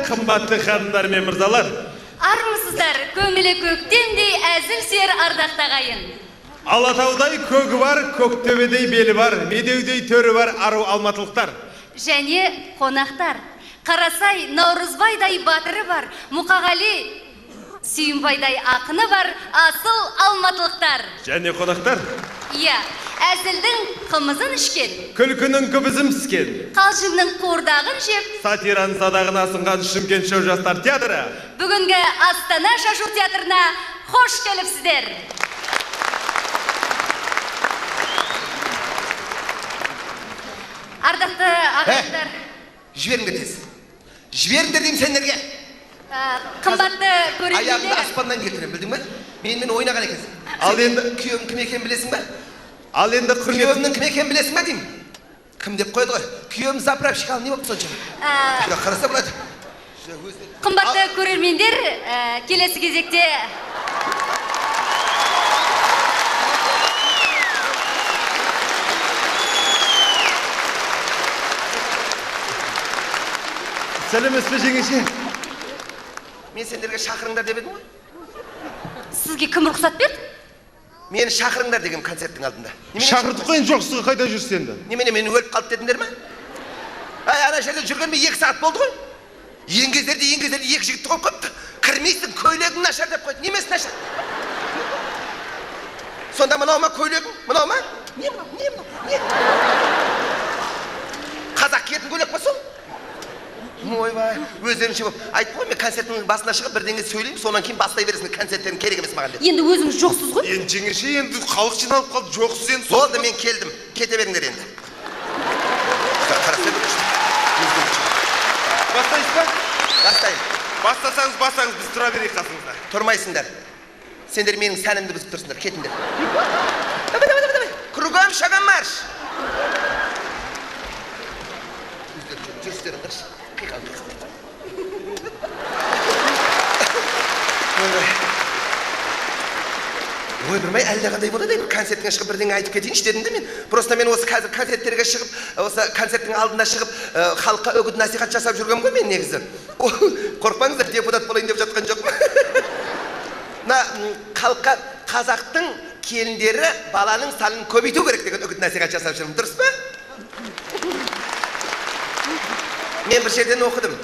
Қымбатты ханымдар мен мырзалар. Армысыздар, көңілі көктемдей әзіл сүйер ардақты ағайын. Алатаудай көгі бар, Көктөбедей белі бар, Медеудей төрі бар ару алматылықтар. Және қонақтар. Қарасай Наурызбайдай батыры бар, Мұқағали Сүйінбайдай ақыны бар, асыл алматылықтар. Және қонақтар. Иә, әзілдің қымызын ішкен, күлкінің күбізін піскен, қалжыңның қуырдағын жеп, сатираның садағын асынған Шымкент шоу жастар театры. Бүгінгі Астана шашу театрына қош келіпсіздер. Ардақты ағайындар. Жіберіңдер тез. Жіберіңдер деймін сендерге. Қымбатты көрермендер. Аяғымды аспаннан келтіремін, білдің бе? Менімен ойнаған екенсің. Ал енді күйеуім кім екенін білесің бе? Ал енді құрметті күйеуімнің кім екенін білесің бе деймін. Кім деп қойды ғой? Күйеуім заправщик, ал не болды сонша? Бірақ қараса болады. Қымбатты көрермендер, келесі кезекте сәлеметсіз бе, жеңеше? Мен сендерге шақырыңдар деп едім ғой. Сізге кім рұқсат берді? Мені шақырыңдар деген концерттің алдында. Шақырдық қой енді, жоқсызға қайда жүрсіз енді? Немене, мені өліп қалды дедіңдер ме? Әй, ана жерде жүргеніме 2 сағат болды ғой. Еңгезерде 2 жігітті қойып қойыпты. Кірмейсің, көйлегің нашар деп қойды. Немесі нашар? Сонда мынау ма көйлегің? Мынау ма? Не мынау? Не мынау? Не? Қазақ киетін көйлек па сол? Ойбай, өздерінше болып. Айттым ғой, мен концерттің басына шығып бірдеңе сөйлеймін, сонан кейін бастай бересің, концерттерің керек емес маған деп. Енді өзіңіз жоқсыз ғой? Енді жеңеше, енді халық жиналып қалды, жоқсыз енді. Болды, мен келдім. Кете беріңдер енді. Бастайсыз ба? Бастаймын. Бастасаңыз, бастаңыз, біз тұра берейік қасыңызда. Тұрмайсыңдар. Сендер менің сәнімді бұзып тұрсыңдар, кетіңдер. Давай, давай, давай, давай. Кругом шагом марш. Жүрістерін қарашы. Қиқал, қиқал. Ой, білмей, әлде қандай болады, бір концертке шығып бірдеңе айтып кетейінші дедім де мен. Просто мен осы қазір концерттерге шығып, осы концерттің алдында шығып, халыққа үгіт насихат жасап жүргенмін ғой мен негізі. Қорықпаңыздар, депутат болайын деп жатқан жоқпын. Мына халыққа қазақтың келіндері баланың санын көбейту керек деген үгіт насихат жасап жүрмін, дұрыс па? Мен бір жерден оқыдым.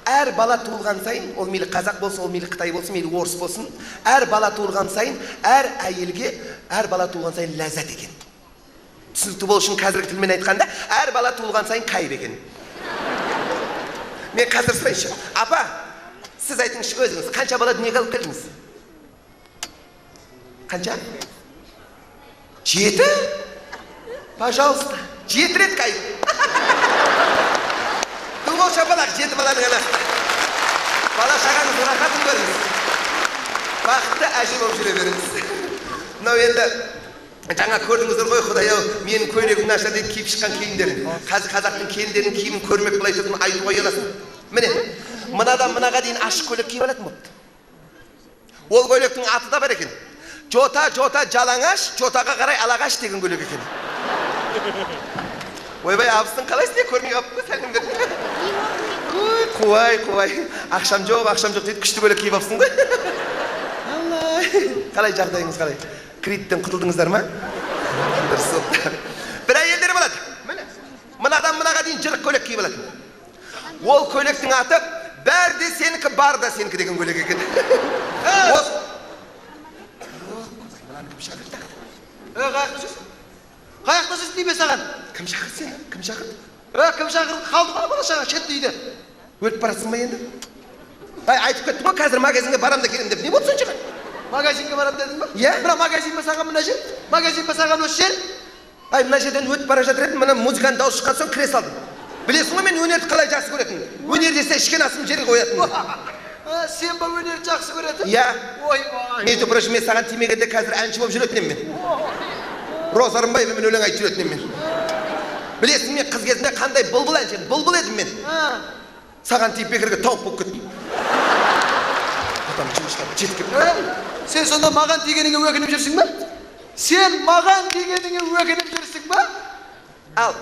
Әр бала туылған сайын, ол мейлі қазақ болсын, ол мейлі қытай болсын, мейлі орыс болсын, әр бала туылған сайын, әр әйелге, әр бала туылған сайын ләззат екен. Түсінікті болу үшін қазіргі тілмен айтқанда, әр бала туылған сайын кайып екен. Мен қазір сұрайыншы, апа, сіз айтыңызшы өзіңіз, қанша бала дүниеге алып келдіңіз? Қанша? 7? Пожалуйста, 7 рет кайып. Қол шапалақ, 7 баланың анасы. Бала шағаңыздың рахатын көріңіз. Бақытты әже болып жүре беріңіз. Мынау енді жаңа көрдіңіздер ғой, Құдай-ау, менің көйлегім нашар деп киіп шыққан киімдерін. Қазір қазақтың келіндерінің киімін көрмек былай тұрдым, айтуға ұяласың. Міне, мынадан мынаға дейін ашық көйлек киіп алатын болыпты. Ол көйлектің аты да бар екен. Жота, жота, жалаңаш, жотаға қарай алағаш деген көйлек екен. Ойбай, абыстың қалайсың, не көрмей қалыппын ғой, сәлем бердім. Ой, қуай, қуай. Ақшам жоқ, ақшам жоқ дейді, күшті көйлек киіп алыпсың ғой. Алла. Қалай жағдайыңыз қалай? Кредиттен құтылдыңыздар ма? Дұрыс болды. Бір әйелдер болады. Міне, мынадан мынаға дейін жырық көйлек киіп алатын. Ол көйлектің аты бәрі де сенікі, бар да сенікі деген көйлек екен. Мынаны кім шақырды? Қаяқта жүрсің? Қаяқта жүрсің деймін саған? Кім шақырды сені? Кім шақырды? Кім шақырды? Қалды ғой бала шаға, кетті үйде. Өліп барасың ба енді? Ай, айтып кеттім ғой, қазір магазинге барам да келемін деп. Не болды соншама? Магазинге барам дедің ба? Иә. Бірақ магазин ба саған мына жер? Магазин ба саған осы жер? Ай, мына жерден өтіп бара жатыр едім, мына музыканың дауысы шыққан соң кіре салдым. Білесің ғой, мен өнерді қалай жақсы көретінімді. Өнер десе ішкен асым жерге қоятынымды. Сен ба өнерді жақсы көретін? Иә. Ойбай. Между прочим, мен саған тимегенде қазір әнші болып жүретін едім мен. Роза Рымбаевамен өлең айтып жүретін едім мен. Білесің, мен қыз кезімде қандай бұлбұл әнші едім, бұлбұл едім мен. Саған тиіп бекерге тауық болып кеттім. Атам жұмысқа жетіп келіп. Сен сонда маған тигеніңе өкініп жүрсің бе? Сен маған дегеніңе өкініп жүрсің ба? Ал,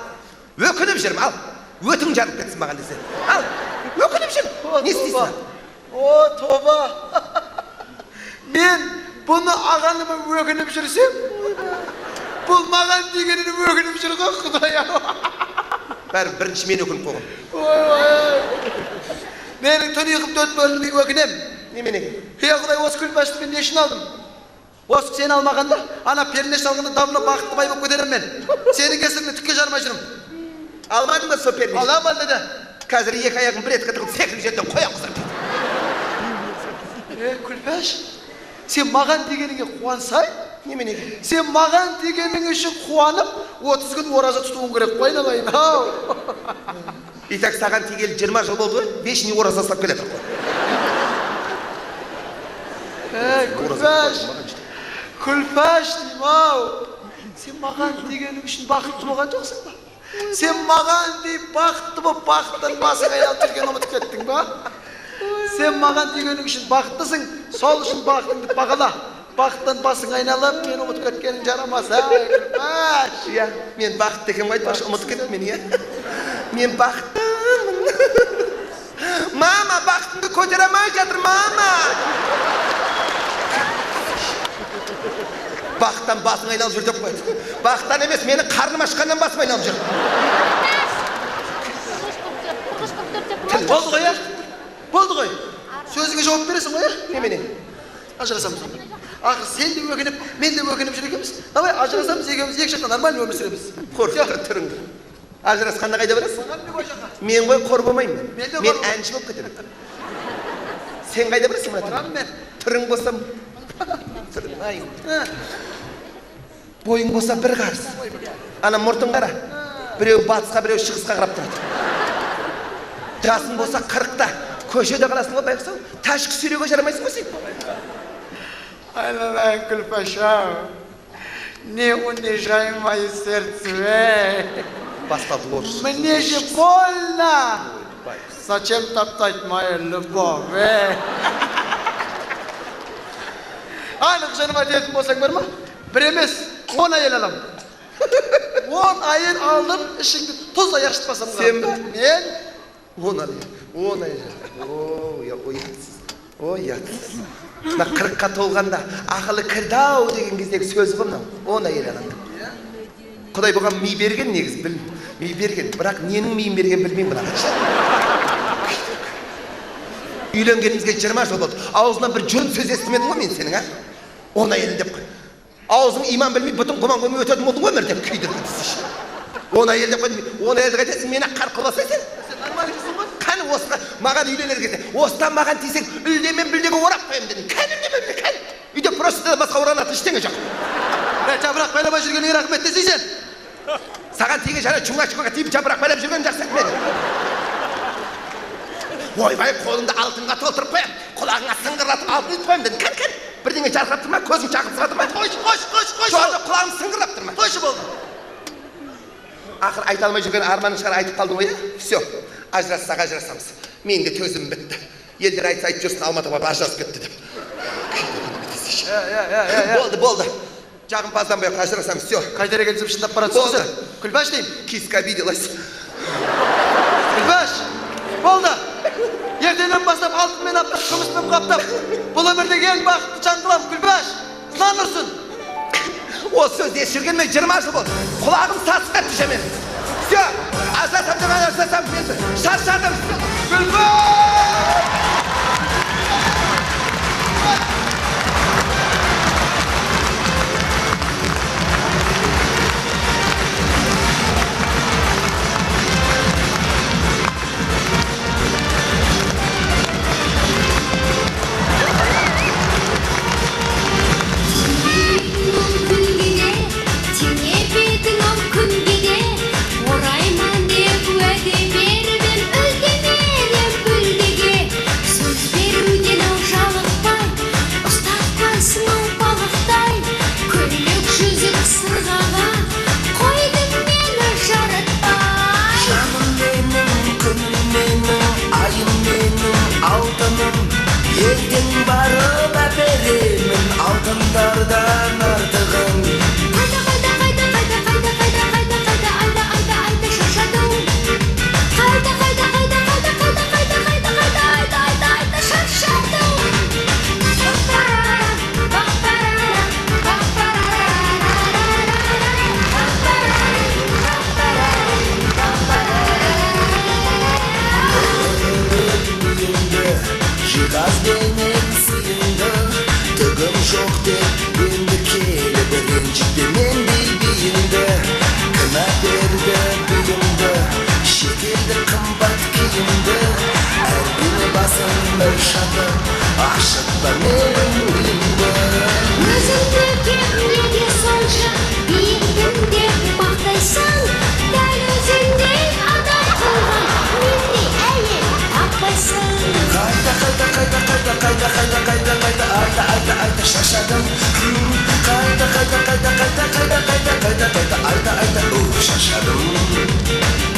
өкініп жүрмін, ал. Өтің жарылып кетсін маған десе. Ал. Өкініп жүрмін. Не істейсің? О, тоба! Мен бұны ағаныма өкініп жүрсем, бұл маған дегеніне өкініп жүр ғой, құдай ау. Бәрі бірінші мен өкініп қойғам. Ой, менің түн ұйқым төрт бөлінбей өкінем. Неменеге? Ей, құдай, осы Күлпашты мен не үшін алдым? Осы сені алмағанда, ана пернеш алғанда давно бақытты бай болып кетер едім мен. Сенің кесіріңнен түкке жарымай жүрмін. Алмадың ба сол пернеш? Аламын деді. Қазір екі аяғын бір етке тығып секіріп жерден қоян құсап. Ей, Күлпаш, сен маған дегеніңе қуансай, Неменеге? сен маған дегенің үшін қуанып, 30 күн ораза тұтуың керек қой, айналайын. Ау. И так саған тигелі 20 жыл болды ғой, вечный ораза ұстап келе жатыр ғой. Ей, Күлпаш, Күлпаш деймін ау. Сен маған дегенің үшін бақытты болған жоқсың ба? Сен маған дейіп бақытты болып, бақыттан басың айналып жүргенін ұмытып кеттің ба? Сен маған дегенің үшін бақыттысың, сол үшін бақытыңды бағала. Бақыттан басың айналып, мені ұмытып кеткенің жарамас, ай, Күлпаш. Иә, мен бақытты екен ғой, айтпақшы, ұмытып кеттім мен, иә. Мен бақыттымын. Мама, бақытымды көтере алмай жатыр, мама. Бақыттан басың айналып жүр деп қойды. Бақыттан емес, менің қарным ашқаннан басым айналып жүр. Болды ғой, иә? Болды ғой. Сөзіңе жауап бересің ғой, иә? Немене? Ажырасамыз онда. Ақыры сен де өкініп, мен де өкініп жүр екенбіз. Давай ажырасамыз, екеуміз екі жақта нормально өмір сүреміз. Қорқытқан түріңді. Ажырасқанда қайда барасың? Мен ғой қор болмаймын. Мен де Мен қор әнші болып кетемін. Сен қайда барасың, мына Барамын мен. Түрің болса, түрің, ай. Бойың болса бір қарыс. Ана мұртың қара. Біреу батысқа, біреу шығысқа қарап тұрады. Жасың болса 40-та. Көшеде қаласың ғой, байғұс ау. Ташки сүйреуге жарамайсың ғой сен. Айналайын, Күлпаш ау. Не унижай мое сердце, эй. Басталды орыс. Мне же больно. Зачем топтать мою любовь, эй? Анық жаныма тиетін болсаң бар ма? Бір емес, 10 әйел аламын. 10 әйел алып, ішіңді тұздай ашытпасам Сен бе? Мен. 10 әйел, 10 әйел. О, я, ұятсыз. О, ұятсыз. Мына 40-қа толғанда ақылы кірді ау деген кездегі сөз ғой мынау. 10 әйел аламын деп. Құдай бұған ми берген негізі, біл, ми берген. Бірақ ненің миын берген білмеймін мынаға. Үйленгенімізге 20 жыл болды. Аузынан бір жөн сөз естімедім ғой мен сенің, а? 10 әйел деп қой. Аузың иман білмей, бұтың құман қоймай өтетін болдың ғой өмір деп күйдірді. 10 әйел деп қойдым. 10 әйелді қайтесің, мені қарқ қыласың сен. Сен нормальный қызсың ғой. Қәні осыға маған үйленер кезде, осыдан маған тисең, үлде мен бүлдеге орап қоямын дедім. Кәні үлде мен бүлде, кәні. Үйде просто басқа оранатын ештеңе жоқ. Ә, жапырақ байламай жүргеніңе рахмет десей сен. Саған тиген жаңа чуңа-чуңаға тиіп жапырақ байлап жүргенім жақсы еді менің. Ойбай, қолыңды алтынға толтырып қоямын, құлағыңа сыңғырлатып алтын үйтіп қоямын дедім. Кән, кән, бірдеңе жарқырап тұр ма, көзің шағылысып жатыр ма? Қойшы, қойшы, қойшы, қойшы. Жоқ, құлағым сыңғырлап тұр ма? Қойшы болды. Ақыры айта алмай жүрген арманың шығар айтып қалдың ғой, иә? Все, ажырассақ ажырасамыз. Менің де төзімім бітті. Елдер айтса айтып жүрсін, Алматыға барып ажырасып кетті деп. Болды, болды. Жағымпазданбай ақ ажырасамыз, все. Қайтар екенсің, шындап бара жатсың Болды. сен. Күлпаш деймін. Киска обиделась. Күлпаш, болды. Ертеңнен бастап алтынмен аптап, күміспен қаптап, бұл өмірдегі ең бақытты жан қыламын, Күлпаш. Зан ұрсын. Осы сөзді естіп жүргеніме 20 жыл болды. Құлағым сасып кетті же менің. Все, ажырасам деп ажырасам, мен шаршадым. Күлпаш! Күнге де ораймын деп уәде беріп ем, үлде менен бүлдеме. Келді қымбат киімді, әрбір басым бір шатыр, ашытпа менің миымды. Өзіңді кеп неге сонша биікпін деп мақтайсың? Дәл өзіңдей адам қылған мендей әйел таппайсың. Қайта, қайта, қайта, қайта, қайта, қайта, қайта, қайта, айта, айта, айта, шаршадым. Қайта, қайта, қайта, қайта, қайта, қайта, қайта, қайта, айта, айта, у, шаршадым.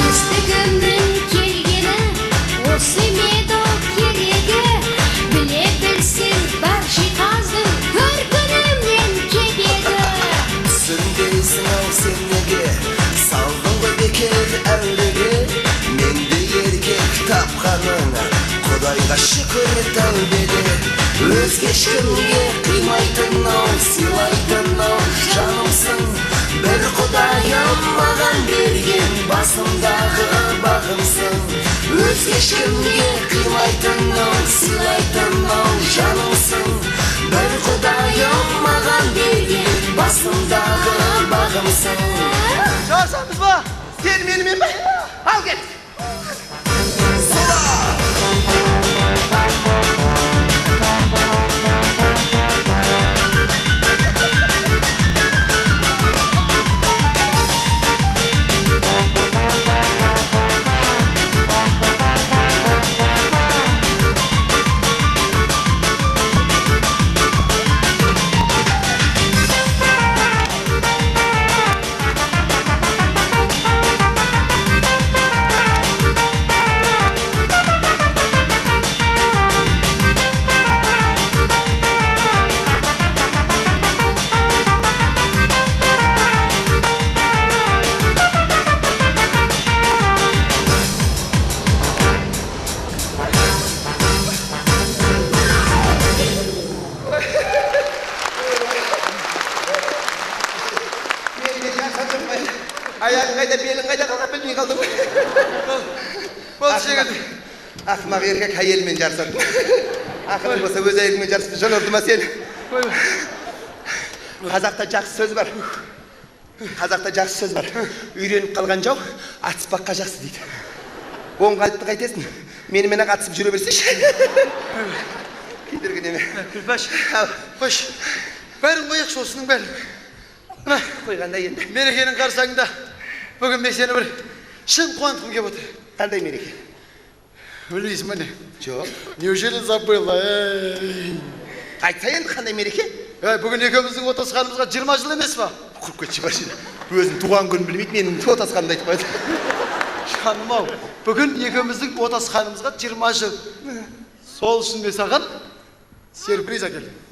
Естігімнің келгені осы ме еді керегі? Біле білсең, бар жиһаздың төркінімнен кебегі. Түсінбейсің ау сен неге, салдың ғой бекер әуреге. Мендей еркек тапқаныңа Құдайға шүкір тәубеде. Өзге ешкімге қимайтын ау, сыйлайтын ау жанымсың. Бір Құдайым маған берген басымдағы бағымсың. Өзге ешкімге қимайтын ау, сыйлайтын ау жанымсың. Бір Құдайым маған берген басымдағы бағымсың. Жарысамыз ба? Сен менімен бе? Ал кет. Аяғың қайда, белің қайда қалған білмей қалдым. Болды, жеңілді. Ақымақ еркек әйелімен жарысады. Ақылың болса өз әйеліңмен жарысып жын ұрды ма сені? Қазақта жақсы сөз бар. Қазақта жақсы сөз бар. Үйреніп қалған жау атыспаққа жақсы дейді. Оңға айтты қайтесің? Менімен ақ атысып жүре берсейші. Кедергі неме. Күлпаш, қойшы. Бәрін қояйықшы, осының бәрін. Мына Қойғанда енді. мерекенің қарсаңында бүгін мен сені бір шын қуантқым келіп отыр. Қандай мереке? Білмейсің ба не? Жоқ. Неужели забыла? Ей. Айтса енді қандай мереке? Ей, бүгін екеуміздің отасқанымызға 20 жыл емес па? Құрып кетші бар жерде. Өзінің туған күнін білмейді, менің отасқанымды айтып қояды. Жаным ау, бүгін екеуміздің отасқанымызға 20 жыл. Сол үшін мен саған сюрприз әкелдім.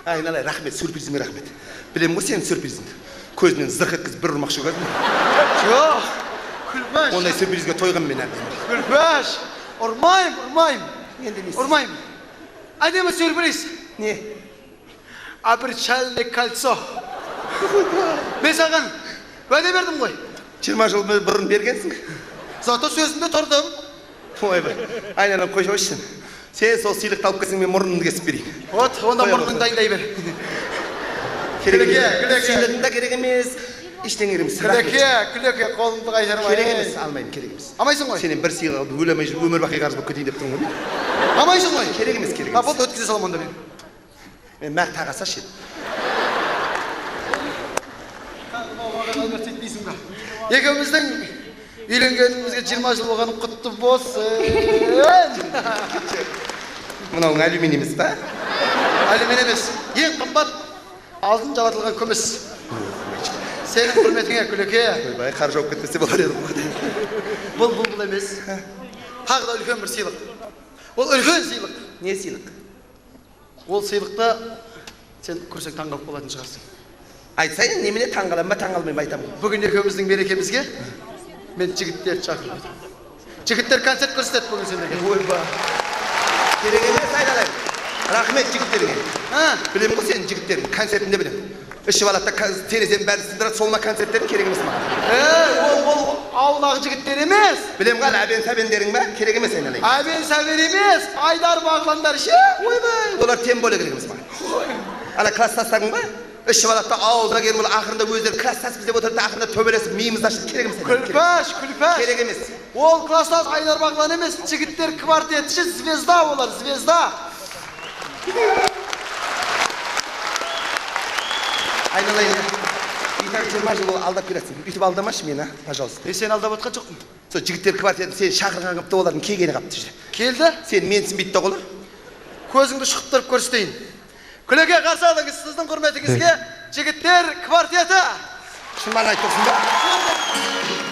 Айналай, рахмет, сюрпризіңе рахмет. Білемін ғой сенің сюрпризіңді. Көзінен зырқ еткізіп бір ұрмақшы көрдім. Жоқ, Күлпаш. Ондай сюрпризге тойғанмын мен әбден. Күлпаш, ұрмаймын, ұрмаймын. Енді не істейсің? Ұрмаймын. Әдемі сюрприз. Не? Обручальное кольцо. Мен саған уәде бердім ғой. 20 жыл бұрын бергенсің. Зато сөзімде тұрдым. Ойбай, айналам қойшы қойшы сен. Сен сол сыйлықты алып келсең, мен мұрнымды кесіп берейін. Вот, онда Қоя мұрныңды қой. дайындай бер. Керек Күлеке, емес. Күлеке. Сыйлығың да керек емес, ештеңе керек емес. Рахмет. Күлеке, Күлеке, қолымды қайтарма. Керек ей. емес, алмаймын, керек емес. Алмайсың ғой? Сенен бір сыйлық алып өле алмай жүріп өмір бақи қарыз болып кетейін деп тұрмын ғой мен. Алмайсың ғой? Керек емес, керек А, емес. болды, өткізе саламын онда мен. Мен мә таға салшы енді. Сөйтпейсің ба? Екеуміздің үйленгенімізге 20 жыл болғаны құтты болсын. Мынауың алюминий емес па? Алюминий емес, ең қымбат алтын жалатылған күміс. Сенің құрметіңе, Күлеке. Ойбай, қар жауып кетпесе болар еді ғой. Бұл емес. Тағы да үлкен бір сыйлық. Ол үлкен сыйлық. Не сыйлық? Ол сыйлықты сен көрсең таңғалып қалатын шығарсың. Айтсайын, немене таңғаламын ба, таңғалмаймын ба айтамын. Бүгін екеуміздің мерекемізге мен жігіттерді шақырып едім. Жігіттер концерт көрсетеді бүгін сендерге. Ойбай. Керек емес, айналайын. Рахмет жігіттерге. А? Білемін ғой сенің жігіттерің, концертінде білемін. Ішіп алады да терезенің бәрін сындырады, сол ма концерттерің? Керек емес маған. Ей, ол ауылдағы жігіттер емес. Білем ғой, әбен сәбендерің ба? Керек емес, айналайын. Әбен сәбен емес, Айдар Бағландар ше. Ойбай, олар тем более керек емес маған. Ана класстастарың ба? Ішіп алады да ауызға келіп, ол ақырында өздері класстаспыз деп отырады да, ақырында төбелесіп миымызды ашып, керек емес, айналайын. Күлпәш, Күлпәш. Керек емес. Ол класстас Айдар Бағлан емес, жігіттер квартеті ше, звезда олар, звезда. Айналайын, и так 20 жыл ол алдап келатсың, өйтіп алдамашы мені, а, пожалуйста. Е, сені алдап отқан жоқпын. Сол жігіттер квартетін сені шақырған қылыпты, олардың келгені қалыпты же. Келді. Сені менсінбейді да олар. Көзіңді шұқып тұрып көрсетейін. Күлеке, қарсы алыңыз, сіздің құрметіңізге жігіттер квартеті. Шын маған айтып тұрсың ба?